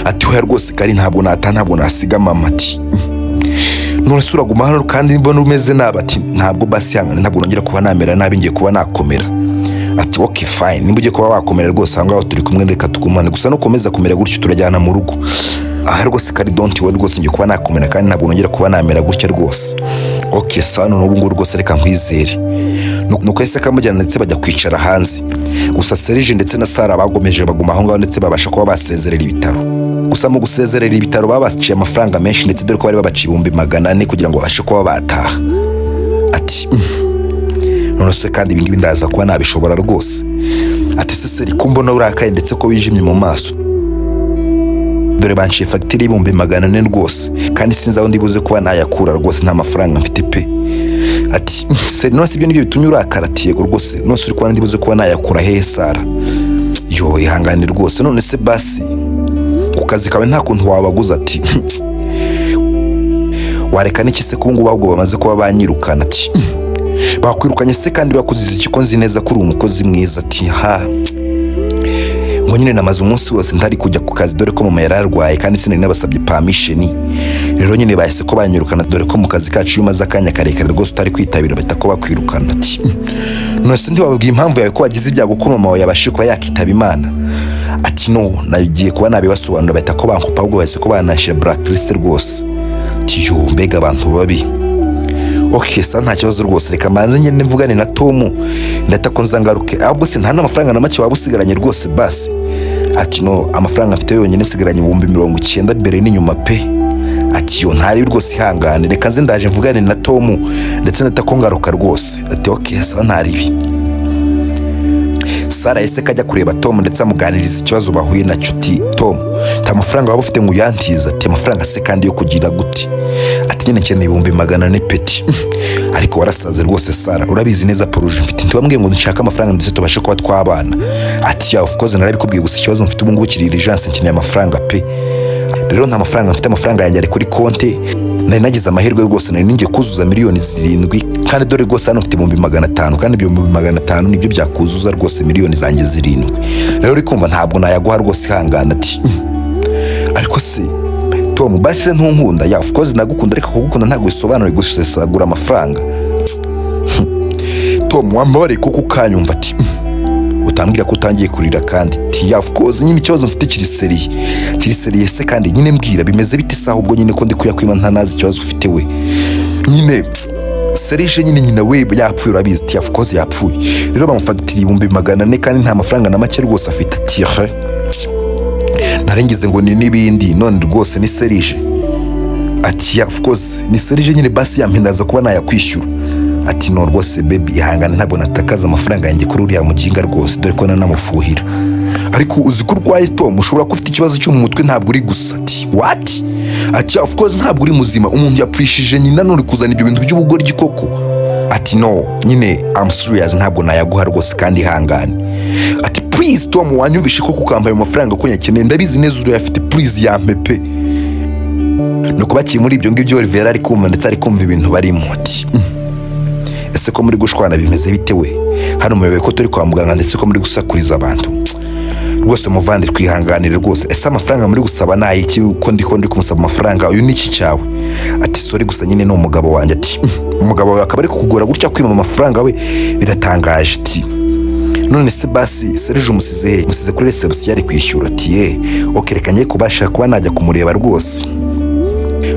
Ati: "Oya rwose kari, ntabwo nataha, ntabwo nasiga mama." Ati: "None se uraguma hano kandi mbona umeze nabi?" Ati: "Ntabwo, basi ihangane, ntabwo nongera kuba namera nabi, ngiye kuba nakomera." Ati: "Ok fine, nimba ugiye kuba wakomera rwose, aho ngaho turi kumwe, reka tugumane. Gusa nukomeza kumera gutyo turajyana mu rugo." "Aha rwose kari, don't worry rwose, ngiye kuba nakomera kandi ntabwo nongera kuba namera gutya rwose." "Ok sawa, none ubu ngubu rwose reka nkwizere." Nuko yahise akamujyana ndetse bajya kwicara hanze. Gusa Serge ndetse na Sara bagomeje baguma aho ngaho ndetse babasha kuba basezerera ibitaro. Gusa mu gusezerera ibitaro babaciye amafaranga menshi, ndetse dore ko bari babaciye 400,000 kugira ngo babashe kuba bataha. Ati: "None se kandi ibi ngibi ndaza kuba nabishobora rwose?" Ati: "Se seri, ko mbona urakaye ndetse ko wijimye mu maso? Dore banciye fagitire y'400,000 rwose, kandi sinzi aho ndibuze kuba nayakura rwose, nta mafaranga mfite pe." Ati: "Se none se ibyo nibyo bitumye urakara?" Ati: "Yego rwose. None se uri kubona ndibuze kuba nayakura hehe Sara?" "Yo, ihangane rwose. None se basi ku kazi kawe nta kuntu wabaguza?" Ati: "Wareka n'iki se, ko ubu ngubu ahubwo bamaze kuba banyirukana?" Ati Bakwirukanye se kandi bakuziza iki, ko nzi neza ko uri umukozi mwiza? Ati: "Ha, ngo nyine namaze umunsi wose ntari kujya ku kazi, dore ko mama yari arwaye kandi sinari nabasabye permission. Rero nyine bahise ko banyirukana, dore ko mu kazi kacu iyo umaze akanya karekare rwose utari kwitabira bahita ko bakwirukana." Ati: "None se ntiwababwiye impamvu yawe, ko wagize ibyago, ko mama wawe yabashije kuba yakitaba Imana?" Ati: "No, nagiye kuba nabibasobanura bahita ko bankupa, ahubwo bahise ko banashyira blacklist rwose." Ati: "Yo, mbega abantu babi! OK, sa nta kibazo rwose, reka mbanze ngende mvugane na Tom, ndata ko nza ngaruke. Ahubwo se nta n'amafaranga na make waba usigaranye rwose basi?" Ati: "No, amafaranga mfite yonyine nsigaranye 90,000 mbere n'inyuma pe." Ati: "Yo, ntari rwose, ihangane, reka nze ndaje mvugane na Tom ndetse ndata ko ngaruka rwose." Ati: "OK, sawa, ntaribi." Sara yahise kajya kureba Tom ndetse amuganiriza ikibazo bahuye nacyo. Ati: "Tom, nta mafaranga waba ufite ngo uyantize?" Ati: "Amafaranga se kandi yo kugira gute?" Ati: "Nyine nkeneye 400,000 peti." "Ariko warasaze rwose Sara, urabizi neza projet mfite, ntiwambwiye ngo nshake amafaranga ndetse tubashe kuba twabana?" Ati: "Yeah, of course narabikubwiye, gusa ikibazo mfite ubu ngubu kiri urgence, nkeneye amafaranga pe. Rero nta mafaranga mfite, amafaranga yanjye ari kuri konti. Nari nagize amahirwe rwose, nari ningiye kuzuza miliyoni 7, kandi dore rwose hano mfite 500,000, kandi ibyo 500,000 nibyo byakuzuza rwose miliyoni zanjye 7. Rero uri kumva ntabwo nayaguha rwose, ihangana." Ati: "Ariko se Tom, basi se ntunkunda?" "Yeah, of course ndagukunda, ariko kugukunda ntabwo bisobanuye gusesagura amafaranga. Tom, wambabariye kuko ukanyumva?" Ati: "Utambwira ko utangiye kurira kandi?" Ati: "Yeah, of course nyine ikibazo mfite kiri sérieux." "Kiri sérieux se kandi nyine mbwira, bimeze bite isaha ubwo nyine ko ndi kuyakwima ntanazi ikibazo ufite we?" "Nyine Serge nyine nyina we yapfuye, urabizi." Ati: "Of course yapfuye." Rero bamufatira 400,000 kandi nta mafaranga na make rwose afite. Ati: "He, narengize ngo ni n'ibindi, none rwose ni Serge?" Ati: "Yeah, of course ni Serge nyine, basi yampindaza kuba nayakwishyura." Ati: "No rwose baby, ihangane, ntabwo natakaza amafaranga yanjye kuri uriya muginga rwose, dore ko nanamufuhira. Ariko uzi ko urwaye Tom? Ushobora kuba ufite ikibazo cyo mu mutwe, ntabwo uri gusa." Ati: "What?" Ati: "Of course ntabwo uri muzima, umuntu yapfishije nyina none kuzana ibyo bintu by'ubugoryi koko." Ati: "No nyine, I'm serious, ntabwo nayaguha rwose kandi ihangane." Ati: "Please Tom, wanyumvishe ko kukampa ayo mafaranga ko nyakeneye? Ndabizi neza urayafite, please yampe pe." Nuko bakiri muri ibyo ngibyo, Olivier ari kumva ndetse ari kumva ibintu barimo. Ati: Ese ko muri gushwana bimeze bite we? Hano muyoboye ko turi kwa muganga, ndetse ko muri gusakuriza abantu rwose? Muvandi, twihanganire rwose. Ese amafaranga muri gusaba ni ayiki, ko ndi kumusaba amafaranga? Uyu ni iki cyawe?" Ati: "Sorry, gusa nyine ni umugabo wanjye." Ati: "Umugabo wawe akaba ari kukugora gutya kwima amafaranga we? Biratangaje." Ati: "None se basi Serge umusize he?" "Musize kuri reception ari kwishyura." Ati: "Ye, OK, reka ngiye kubasha kuba najya kumureba rwose."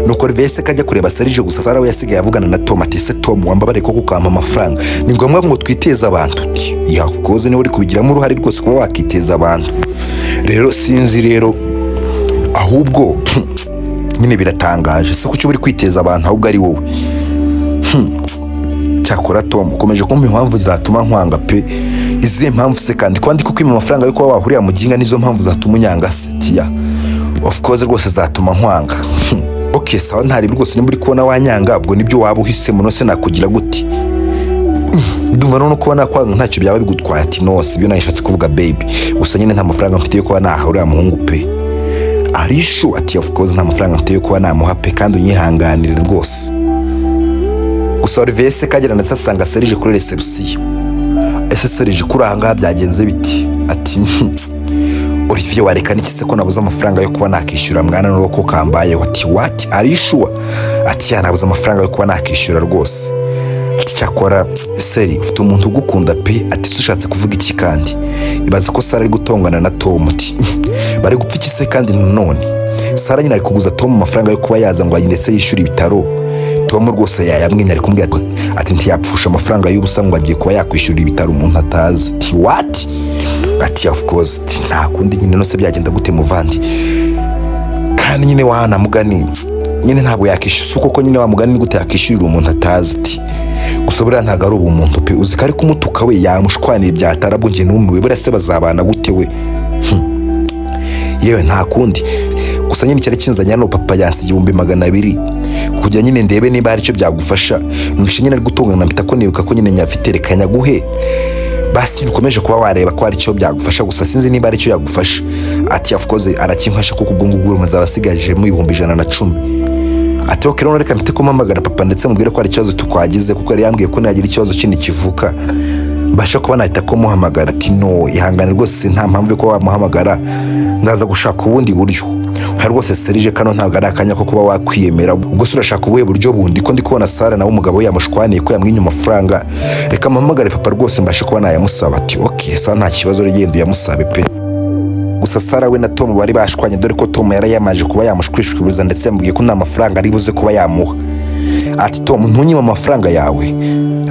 Nuko Olivier se kajya kureba Serge, gusa Sara we yasigaye avugana na Tom. Ati: "Se Tom, wambabare koko ukampa amafaranga? Ni ngombwa ngo twiteze abantu?" Ati: "Yeah, of course niwe uri kubigiramo uruhare rwose kuba wakiteza abantu. Rero sinzi rero, ahubwo nyine biratangaje se kuki uri kwiteza abantu ahubwo ari wowe? Cyakora Tom, ukomeje kumpa impamvu zatuma nkwanga pe." "Izihe mpamvu se kandi? Kuba ndi kukwima amafaranga yo kuba wahurira mu ginga, nizo mpamvu zatuma unyanga se?" Ati: "Yeah, of course rwose zatuma nkwanga." "OK, sawa, ntari rwose, nimba uri kubona wanyanga ubwo nibyo waba uhisemo, nose nakugira gute? Ndumva none kuba nakwanga ntacyo byaba bigutwaye." Ati: "No, si ibyo nashatse kuvuga baby, gusa nyine nta mafaranga mfite yo kuba naha uriya muhungu pe." "Arishu?" Ati: "Of course nta mafaranga mfite yo kuba namuha pe, kandi unyihanganire rwose." Gusa Olivier se kagera ndetse asanga Serge kuri reception. "Ese Serge, kuri aha ngaha byagenze biti?" Ati: "Olivier, wareka n'iki se ko nabuze amafaranga yo kuba nakishyura mwana, n'uwo ko kambayeho?" Ati: "What? Are you sure?" Ati: "Yeah, nabuze amafaranga yo kuba nakishyura rwose." Ati: "Cyakora seri, ufite umuntu ugukunda pe." Ati: "Se ushatse kuvuga iki kandi?" Ibaze ko Sara ari gutongana na Tom. Ati: "Bari gupfa iki se kandi nanone?" Sara nyine ari kuguza Tom amafaranga yo kuba yaza ngo ndetse yishyure ibitaro. Tom rwose yayamwimye, ari kumubwira ati ntiyapfusha amafaranga y'ubusa ngo agiye kuba yakwishyurira ibitaro umuntu atazi. Ati: "What?" Ati: "Of course." Ati: "Nta kundi nyine, nose byagenda gute muvandi? Kandi nyine wana mugani nyine ntabwo yakishyura koko nyine, wa mugani ni gute yakishyurira umuntu atazi?" Ati: "Gusa buriya ntabwo ari ubumuntu pe, uzi ko ari kumutuka we, yamushwaniye byatarabwo, njye numiwe. Buriya se bazabana gute we? Yewe, nta kundi, gusa nyine icyari kinzanye hano, papa yansigiye 200,000 kujya nyine ndebe niba hari icyo byagufasha. Numvishe nyine ari gutongana, mpita ko nibuka ko nyine nyafite, reka nyaguhe basi ukomeje kuba wareba ko hari icyo byagufasha, gusa sinzi niba hari icyo yagufasha." Ati: "Of course arakimfasha, kuko ubwo ngubwo urumva nzaba asigajemo 110,000." Ati: "Ok, rero reka mpite kumuhamagara papa ndetse mubwire ko hari ikibazo twagize, kuko yari yambwiye ko nagira ikibazo kindi kivuka mbasha kuba nahita kumuhamagara." Ati: "No, ihangane rwose, nta mpamvu yo kuba wamuhamagara, ndaza gushaka ubundi buryo." Hari rwose Serije, kano ntabwo ari akanya ko kuba wakwiyemera. Ubwo se urashaka ubuhe buryo bundi, ko ndi kubona Sara nawe umugabo we yamushwaniye ko yamwinye amafaranga? Reka mpamagare papa rwose mbashe kuba nayamusaba. Ati: "Ok, sa nta kibazo, rugendo uyamusabe pe." Gusa Sara we na Tom bari bashwanye, dore ko Tom yari yamaje kuba yamushwishwiriza ndetse yamubwiye ko nta mafaranga ari buze kuba yamuha. Ati: "Tom, ntunyime amafaranga yawe."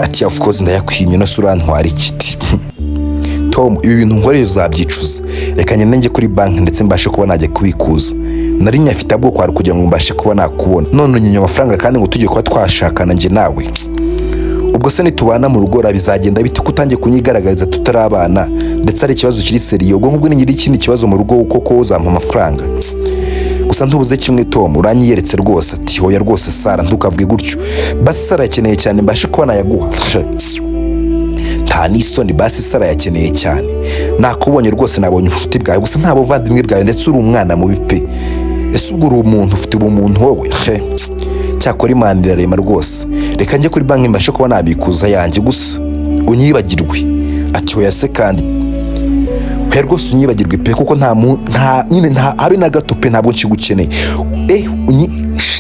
Ati: "Of course ndayakwimye, no se urantwara ikiti?" "Tom, ibi bintu nkoreye uzabyicuza. Reka ngende njye kuri banki ndetse mbashe kuba najya kubikuza. Nari nyafite ahubwo kwari kugira ngo mbashe kuba nakubona, none unyimye amafaranga kandi ngo tujye kuba twashakana njye nawe. Ubwo se nitubana mu rugo bizagenda bite, ko utangiye kunyigaragariza tutarabana ndetse ari ikibazo kiri sérieux? Ubwo ngubwo ningira ikindi kibazo mu rugo koko uzampa amafaranga? Gusa ntubuze kimwe, Tom, uranyiyeretse rwose." Ati: "Hoya rwose Sara, ntukavuge gutyo. Basi Sara yakeneye cyane, mbashe kuba nayaguha." "Nta n'isoni, basi Sara yakeneye cyane. Nakubonye rwose, nabonye ubucuti bwawe gusa, nta buvandimwe bwawe, ndetse uri umwana mubi pe. Ese ubwo uri umuntu, ufite ubumuntu wowe? He, cyakora Imana irarema rwose. Reka njye kuri banki mbashe kuba nabikuza yanjye, gusa unyibagirwe." Ati: "Hoya se kandi, hoya rwose, unyibagirwe pe, kuko nta nta nyine, nta habe na gato pe, ntabwo nkigukeneye." Eh, unyi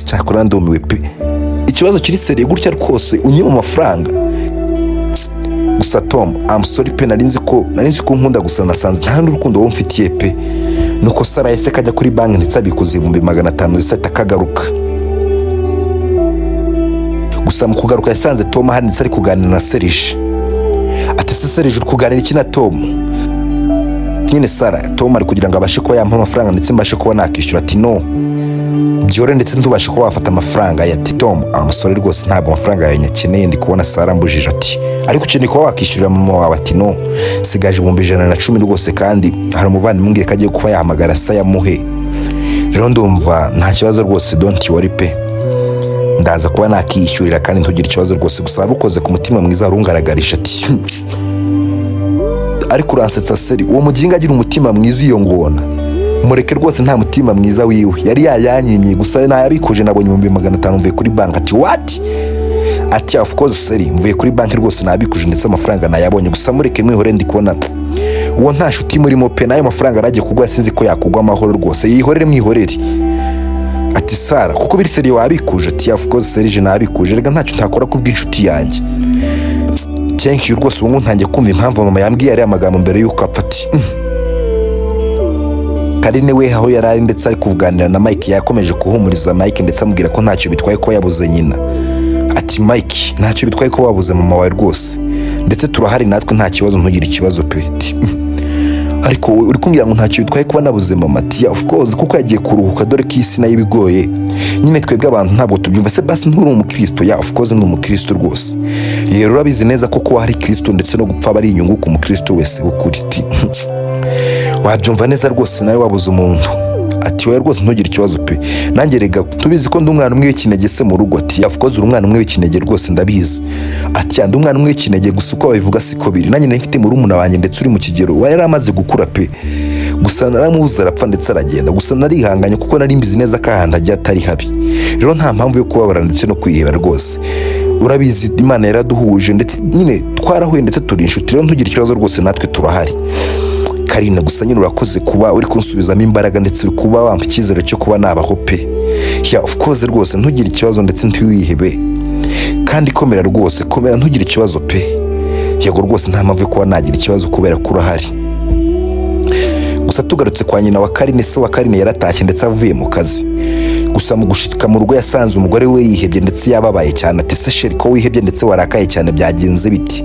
cyakora ndumiwe pe. Ikibazo kiri sérieux gutya rwose, unyima amafaranga gusa. Tom, I'm sorry pe, nari nzi ko nkunda, gusa nasanze nta n'urukundo wowe mfitiye pe." Nuko Sara yahise kajya kuri banki ndetse abikuza 500,000 ndetse ahita akagaruka. Gusa mu kugaruka yasanze Tom ahari ndetse ari kuganira na Serije. Ati: "Se Serije, uri kuganira iki na Tom?" "Nyine Sara, Tom ari kugira ngo abashe kuba yampa amafaranga ndetse mbashe kuba nakishyura." Ati: "No, byore ndetse ntubashe kuba wafata amafaranga." Ati: "Tom, amusore rwose, ntabwo amafaranga yawe nyakeneye, ndi kubona Sara mbujije." Ati: "Ariko ukeneye kuba wakishyurira mama wawe." Ati: "No, sigaje 110,000 rwose, kandi hari umuvandimwe umbwiye ko agiye kuba yahamagara se yamuhe. Rero ndumva nta kibazo rwose, don't worry pe, ndaza kuba nakishyurira kandi ntugire ikibazo rwose. Gusa wari ukoze ku mutima mwiza, wari ungaragarisha." Ati: "Ariko uransetsa seri, uwo muginga agira umutima mwiza iyo ngona? Mureke rwose, nta mutima mwiza wiwe, yari yayanyimye. Gusa nayabikuje, nabonye 500,000 mvuye kuri banki." Ati: "What?" Ati: "Of course seri, mvuye kuri banki rwose, nabikuje ndetse amafaranga nayabonye. Gusa mureke, mwihore, ndi kubona uwo nta nshuti murimo pe. N'ayo mafaranga aragiye kugwa, sinzi ko yakugwa amahoro rwose. Yihorere, mwihorere." Ati: "Sara, kuko biri sérieux, wabikuje?" Ati: "Of course Serije, nabikuje. Reka ntacyo ntakora kubw'inshuti yanjye. Thank you rwose. Ubu ngubu ntangiye kumva impamvu mama yambwiye ariya magambo mbere y'uko apfa." Ati: Karine we aho yari ari ndetse ari kuganira na Mike, yakomeje kuhumuriza Mike ndetse amubwira ko ntacyo bitwaye kuba yabuze nyina. Ati: "Mike, ntacyo bitwaye kuba wabuze mama wawe rwose, ndetse turahari natwe, nta kibazo, ntugire ikibazo pe." Ati: "Ariko wowe uri kumbwira ngo ntacyo bitwaye kuba nabuze mama?" Ati: "Of course, kuko yagiye kuruhuka, dore ko isi nayo ibigoye nyine, twebwe abantu ntabwo tubyumva. Se basi nturi umukristo?" "Yeah, of course ndi umukristo rwose. Rero urabizi neza ko kuba hari Kristo ndetse no gupfa aba ari inyungu ku mukristo wese w'ukuri." Ati: "Wabyumva neza rwose nawe wabuze umuntu." Ati: "Wowe rwose ntugire ikibazo pe. Nanjye rega tubizi ko ndi umwana umwe w'ikinege se mu rugo." Ati: "Of course uri umwana umwe w'ikinege rwose, ndabizi." Ati: "Ndi umwana umwe w'ikinege, gusa uko babivuga siko biri. Nanjye nari mfite murumuna wanjye ndetse uri mu kigero we, yari amaze gukura pe, gusa naramubuze arapfa ndetse aragenda. Gusa narihanganye kuko nari mbizi neza ko ahantu agiye atari habi. Rero nta mpamvu yo kubabara ndetse no kwiheba rwose. Urabizi, Imana yaraduhuje ndetse nyine twarahuye ndetse turi inshuti. Rero ntugire ikibazo rwose, natwe turahari." Karine, gusa nyine urakoze kuba uri kunsubizamo imbaraga ndetse uri kuba wampa icyizere cyo kuba nabaho pe. Yeah, of course rwose, ntugire ikibazo ndetse ntiwihebe, kandi komera rwose, komera, ntugire ikibazo pe. Yego rwose, nta mpamvu yo kuba nagira ikibazo kubera ko urahari. Gusa tugarutse kwa nyina wa Karine, se wa Karine yaratashye ndetse avuye mu kazi. Gusa mu gushika mu rugo yasanze umugore we yihebye ndetse yababaye cyane. Ati: "Se chéri, ko wihebye ndetse warakaye cyane, byagenze biti?"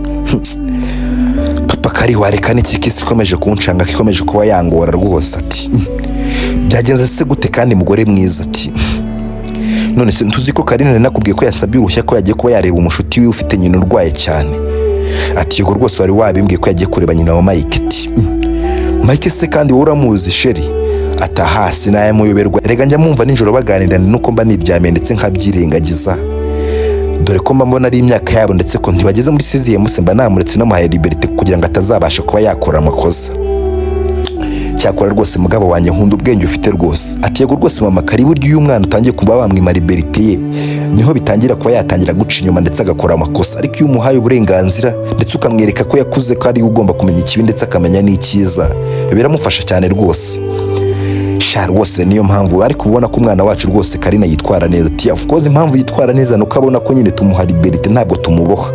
"Papa kari, wareka n'iki kisi ikomeje kuncanga, ikomeje kuba yangora rwose." Ati: "Byagenze se gute kandi mugore mwiza?" Ati: "None se ntuzi ko Karine nakubwiye ko yasabye uruhushya ko yagiye kuba yareba umushuti wiwe ufite nyina urwaye cyane?" Ati: "Yego rwose, wari wabimbwiye ko yagiye kureba nyina wa Mike." Ati: "Mike se kandi wowe uramuzi chéri?" Ati: "Aha sinayamuyoberwa rega, njya mumva nijoro baganira nuko mba niryamiye ndetse nkabyirengagiza, dore ko mba mbona ari imyaka yabo ndetse ko ntibageze muri sixième se, mba namuretse namuhaye liberté kugira ngo atazabasha kuba yakora amakosa." Cyakora rwose mugabo wanjye, nkunda ubwenge ufite rwose. Ati: "Yego rwose mama kari, burya iyo umwana utangiye kuba wamwima liberté ye, niho bitangira kuba yatangira guca inyuma ndetse agakora amakosa. Ariko iyo umuhaye uburenganzira ndetse ukamwereka ko yakuze, ko ari we ugomba kumenya ikibi ndetse akamenya n'icyiza, biramufasha cyane rwose." Sha rwose niyo mpamvu, ariko ubona ko umwana wacu rwose Karina yitwara neza. Ati: "Of course, impamvu yitwara neza nuko abona ko nyine tumuha liberté, ntabwo tumuboha.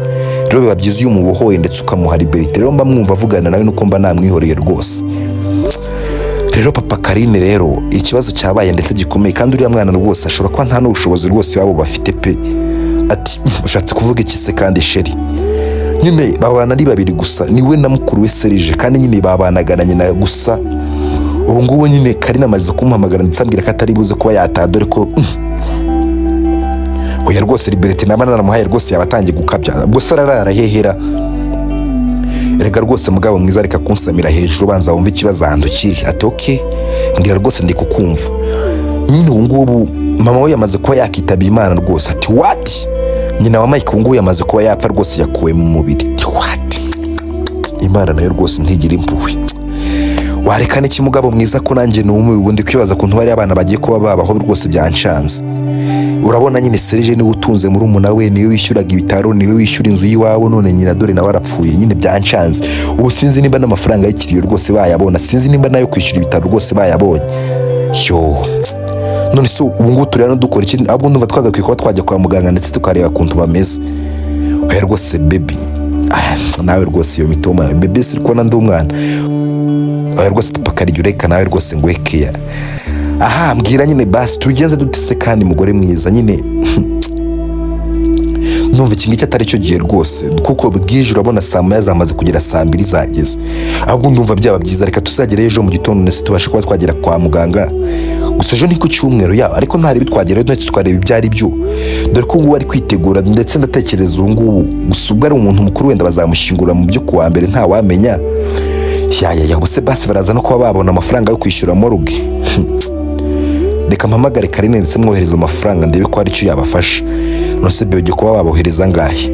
Rero biba byiza iyo umubohoye ndetse ukamuha liberté. Rero mba mwumva avugana nawe nuko mba namwihoreye rwose." Rero papa Karine, rero ikibazo cyabaye ndetse gikomeye, kandi uriya mwana rwose ashobora kuba nta n'ubushobozi rwose iwabo bafite pe. Ati: "Ushatse kuvuga iki se kandi chéri?" Nyine babana ari babiri gusa, niwe na mukuru we Serije, kandi nyine babanaga na nyina gusa. Ubu ngubu nyine Karine amaze kumuhamagara ndetse ambwira ko atari buze kuba yataha, dore ko oya rwose liberté naba naramuhaye rwose yaba atangiye gukabya. Ubwo se ararara hehera? Erega rwose mugabo mwiza, reka kunsamira hejuru, banza wumve ikibazo ahantu kiri. Ati: "Okay, mbwira rwose, ndi kukumva." Nyine ubu ngubu mama we yamaze kuba yakitaba Imana rwose. Ati: "What?" Nyina wa Mike ubu ngubu yamaze kuba yapfa rwose, yakuwe mu mubiri. Ati: "What?" Imana nayo rwose ntigira impuhwe. Wareka n'iki mugabo mwiza, ko nanjye numiwe? Ubundi kwibaza ukuntu bariya abana bagiye kuba babaho rwose byanshanze. Urabona nyine Serije niwe utunze murumuna we, niwe wishyuraga ibitaro, niwe wishyura inzu y'iwabo, none nyina dore nawe arapfuye. Nyine byanshanze. Ubu sinzi nimba n'amafaranga y'ikiriyo rwose bayabona, sinzi nimba nayo kwishyura ibitaro rwose bayabonye. Yo, none se ubu ngubu turi hano dukora iki? Ahubwo ndumva twagakwiye kuba twajya kwa muganga ndetse tukareba ukuntu bameze. Oya rwose baby. Ah, nawe rwose iyo mitoma yawe baby, si kubona ndi umwana? Oya rwose papa Karigi, ureka nawe rwose ngo keya. Aha mbwira nyine basi, tubigenze dute se kandi mugore mwiza? Nyine ndumva iki ngiki atari cyo gihe rwose, kuko bwije, urabona saa 1 zamaze kugera, saa 2 zageze. Ahubwo ndumva byaba byiza reka tuzagere ejo mu gitondo ndetse tubashe kuba twagera kwa muganga. Gusa ejo ni ku cyumweru yaba, ariko ntarebe twagerayo ndetse tukareba ibyo ari byo, dore ko ngubu ari kwitegura. Ndetse ndatekereza ubu ngubu gusa ubwo ari umuntu mukuru, wenda bazamushyingura mu byo kuwa mbere, ntawamenya. Ya ya ya, ubuse basi baraza no kuba babona amafaranga yo kwishyura morgue? Reka mpamagare Karine ndetse mwohereza amafaranga, ndebe ko hari icyo yabafasha. None se ugiye kuba wabohereza angahe?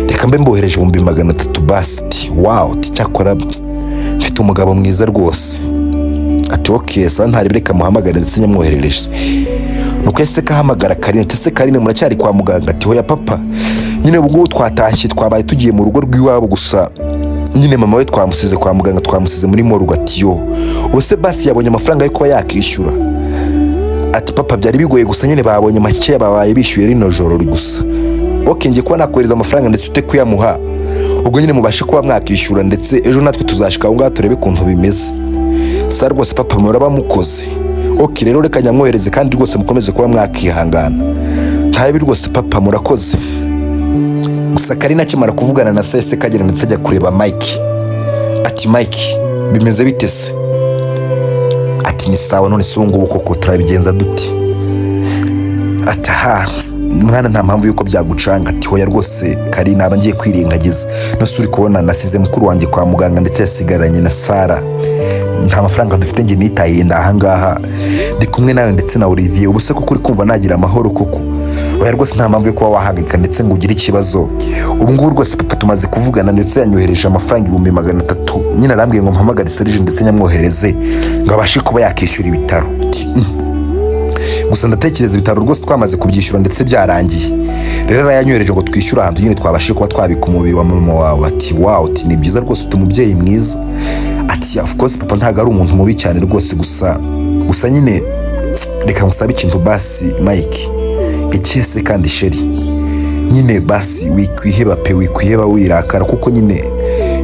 Reka mbe mbohereje 300,000 basi. Ati: "Wow." Ati: "Cyakora mfite umugabo mwiza rwose." Ati: "Okay, sawa, ntari reka muhamagare ndetse nyamwoherereje." Nuko ese kahamagara Karine. Ati: "Ese Karine, muracyari kwa muganga?" Ati: "Hoya papa, nyine ubu ngubu twatashye, twabaye tugiye mu rugo rw'iwabo, gusa nyine mama we twamusize kwa muganga, twamusize muri morgue." Ati: "Yo, ubu se basi yabonye amafaranga yo kuba yakishyura?" Ati: "Papa, byari bigoye, gusa nyine babonye make babaye bishyuye rino joro gusa." "Okay, ngiye kuba nakohereza amafaranga ndetse ute kuyamuha, ubwo nyine mubashe kuba mwakishyura, ndetse ejo natwe tuzashika aho ngaho turebe ukuntu bimeze." Sa rwose papa, muraba mukoze. Okay rero reka nyamwohereze, kandi rwose mukomeze kuba mwakihangana. Ntabi rwose papa, murakoze. Gusa Karina akimara kuvugana na sese kagera ndetse ajya kureba Mike. Ati: "Mike, bimeze bite se?" Ati: "Ni sawa. None se ubu ngubu koko turabigenza duti?" Ati: "Aha mwana, nta mpamvu y'uko byagucanga." Ati: "Hoya rwose kari, naba ngiye kwirengagiza. Nose uri kubona nasize mukuru wanjye kwa muganga ndetse yasigaranye na Sara, nta mafaranga dufite, njye nitaye ahangaha, ndi kumwe nawe ndetse na Olivier. Ubu se koko uri kumva nagira amahoro koko? Oya rwose, nta mpamvu yo kuba wahangayika ndetse ngo ugire ikibazo. Ubu ngubu rwose papa tumaze kuvugana ndetse yanyohereje amafaranga 300,000. Nyine arambwiye ngo mpamagare Serge ndetse nyamwohereze ngo abashe kuba yakishyura ibitaro. Ati: Gusa ndatekereza ibitaro rwose twamaze kubyishyura ndetse byarangiye. Rero arayanyohereje ngo twishyure ahantu nyine twabashe kuba twabika umubiri wa mama wawe." Ati: "Wow." Ati: "Ni byiza rwose, ufite umubyeyi mwiza." Ati: "Of course, papa ntabwo ari umuntu mubi cyane rwose. Gusa nyine reka ngusabe ikintu basi Mike." "Ikihe se kandi chéri?" "Nyine basi wikwiheba pe, wikwiheba, wirakara, kuko nyine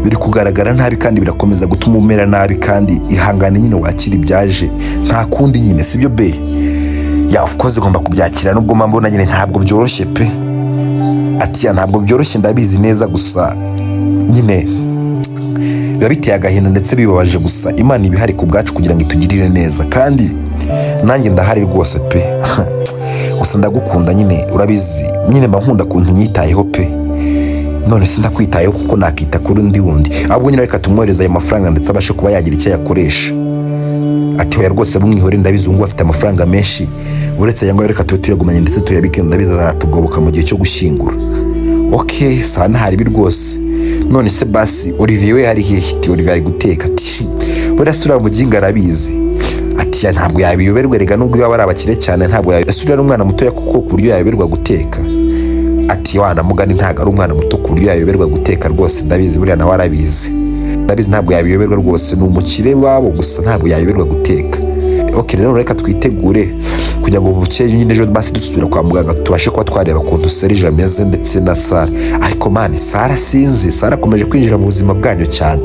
biri kugaragara nabi kandi birakomeza gutuma umera nabi. Kandi ihangane nyine wakira ibyaje, nta kundi nyine, sibyo be?" "Yeah, of course igomba kubyakira, nubwo mba mbona nyine ntabwo byoroshye pe." Ati: "Yeah, ntabwo byoroshye, ndabizi neza, gusa nyine biba biteye agahinda ndetse bibabaje. Gusa Imana iba ihari ku bwacu kugira ngo itugirire neza, kandi nanjye ndahari rwose pe. Gusa ndagukunda nyine, urabizi nyine mba nkunda ukuntu unyitayeho pe." "None se ndakwitayeho kuko nakita kuri undi wundi? Ahubwo nyine reka tumwohereze ayo mafaranga ndetse abashe kuba yagira icyo ayakoresha." Ati: "Oya rwose bumwihore, ndabizi ubu ngubu afite amafaranga menshi. Uretse aya ngayo, reka tube tuyagumanye ndetse tuyabike, ndabizi azatugoboka mu gihe cyo gushyingura." "Okay, sawa, ntahari ibi rwose. None se basi Olivier we hari hehe?" Ati: "Olivier ari guteka." Ati: Buriya se uriya muginga arabizi?" Ati: "Ya, ntabwo yabiyoberwa rega, nubwo yaba ari abakire cyane ntabwo yabiyoberwa. Ese uriya ni umwana mutoya kuko ku buryo yayoberwa guteka?" Ati: "Wana mugani, ntabwo ari umwana muto ku buryo yayoberwa guteka rwose. Ndabizi, buriya nawe arabizi, ndabizi, ntabwo yabiyoberwa rwose. Ni umukire wabo gusa, ntabwo yayoberwa guteka." Ok, rero reka twitegure kugira ngo bukeye nyine ejo basi dusubira kwa muganga, tubashe kuba twareba ukuntu Serge ameze ndetse na Sara. Ariko man, Sara sinzi, Sara akomeje kwinjira mu buzima bwanyu cyane.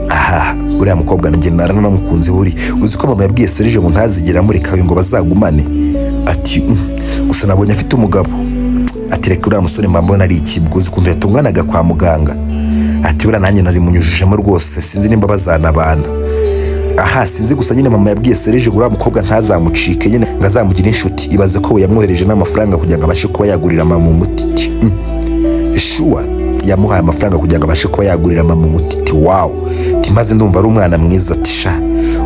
Aha uriya mukobwa nanjye naranamukunze. Buri uzi ko mama yabwiye Serge ngo ntazigere amureka ngo bazagumane? Ati: Gusa nabonye afite umugabo." Ati: "Reka, uriya musore mba mbona ari ikibwa. Uzi ukuntu yatunganaga kwa muganga?" Ati: "Buriya nanjye narimunyujijemo rwose, sinzi nimba bazanabana. Aha sinzi, gusa nyine mama yabwiye Serge ngo uriya mukobwa ntazamucike nyine, ngo azamugire inshuti. Ibaze ko we yamwohereje n'amafaranga kugira ngo abashe kuba yagurira mama umuti." Sure, yamuhaye amafaranga kugira ngo abashe kuba yagurira mama umuti? Ati: "Wow." Ati: "Maze ndumva ari umwana mwiza." Ati: "Sha,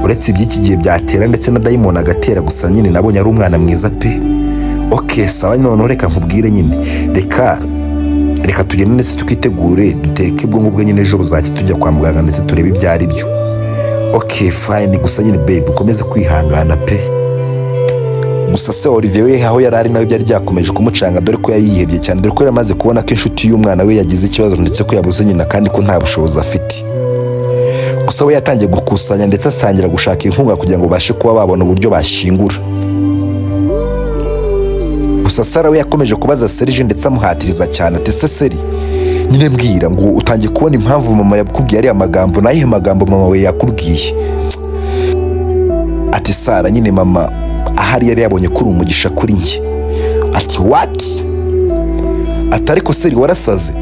uretse iby'iki gihe byatera ndetse na dayimoni agatera, gusa nyine nabonye ari umwana mwiza pe." Ok, sawa, noneho reka nkubwire nyine, reka tugende ndetse tukitegure, duteke ubwonko bwe nyine, ejo buzajya tujya kwa muganga ndetse turebe ibyo ari byo. Ok, fine, gusa nyine babe, ukomeze kwihangana pe. Gusa se Olivier we aho yari ari nawe byari byakomeje kumucanga, dore ko yari yihebye cyane, dore ko yari amaze kubona ko inshuti y'umwana we yagize ikibazo, ndetse ko yabuze nyina, kandi ko nta bushobozi afite. Gusa we yatangiye gukusanya ndetse asangira gushaka inkunga kugira ngo babashe kuba babona uburyo bashyingura. Gusa Sara we yakomeje kubaza Serge ndetse amuhatiriza cyane, ati: "Ese Seri, nyine mbwira ngo utangiye kubona impamvu mama yakubwiye ariya magambo? Ni ayihe magambo mama we yakubwiye?" Ati: "Sara nyine, mama ahari yari yabonye ko uri umugisha kuri njye." Ati: "What?" Ati: "Ariko Seri, warasaze?"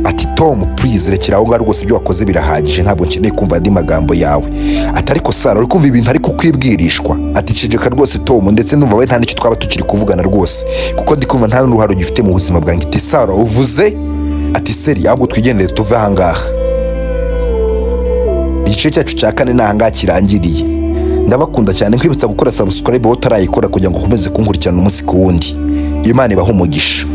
Ati: "Tom, please, rekera aho ngaho rwose, ibyo wakoze birahagije, ntabwo nkeneye kumva andi magambo yawe." Ati: "Ariko Sara, uri kumva ibintu ariko kwibwirishwa?" Ati: "Ceceka rwose Tom, ndetse ndumva we nta n'icyo twaba tukiri kuvugana rwose, kuko ndi kumva nta n'uruhare ugifite mu buzima bwanjye." Ati: "Sara, uvuze?" Ati: "Seri, ahubwo twigendere tuve ahangaha." Igice cyacu cya kane ni ahangaha kirangiriye. Ndabakunda cyane, nkwibutsa gukora subscribe wowe utarayikora kugira ngo ukomeze kunkurikirana umunsi ku wundi. Imana ibahe umugisha.